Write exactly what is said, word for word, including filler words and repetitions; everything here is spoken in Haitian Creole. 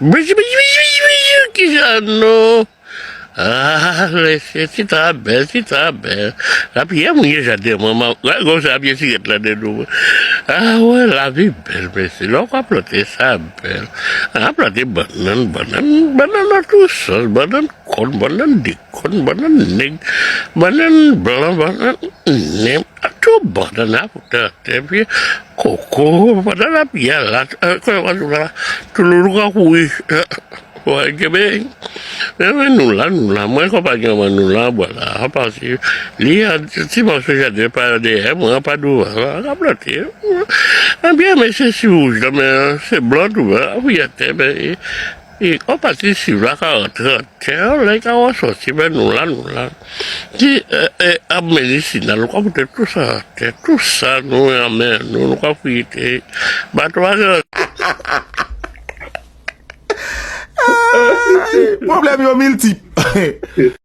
Bouji, bouji, bouji, bouji, bouji, ki jan nou? Ah, mesye, ti tan bèl, ti tan bèl. Lapyè mwen gen jaden mwen, mwen, gade konsa lapyè sirèt la de nou. Ah, wè, lavi bèl, mesye. Lè w ka plante sa bèl. Ah, plante bannann, bannann, bannann nan tout sans, bannann kòn, bannann de kòn, bannann nèg, bannann blan, bannann nèg, tout bannann la pou tè, tè, pi koko, bannann lapyè la, eh, kòman w di la, touloulou ka kouri. Wè, kenbe. Men, men nou la, nou la. Mwen konpayi mwen nou la, bò la. An pase, li an ti mòso jaden pa dèyè mwen, pa douvan. An ka plante. Anbyen, men se siv wouj la, men se blan tou, men, an fiyatè, men, e, e, an pati siv la ka rantre an tè, lè ka resòti, men nou la, nou la. Ti, e, e, ap menisina, nou ka pote tout sa an tè, tout sa nou an men, nou, nou ka fouye tè. Bato a gen Ay, pwoblèm yo miltip.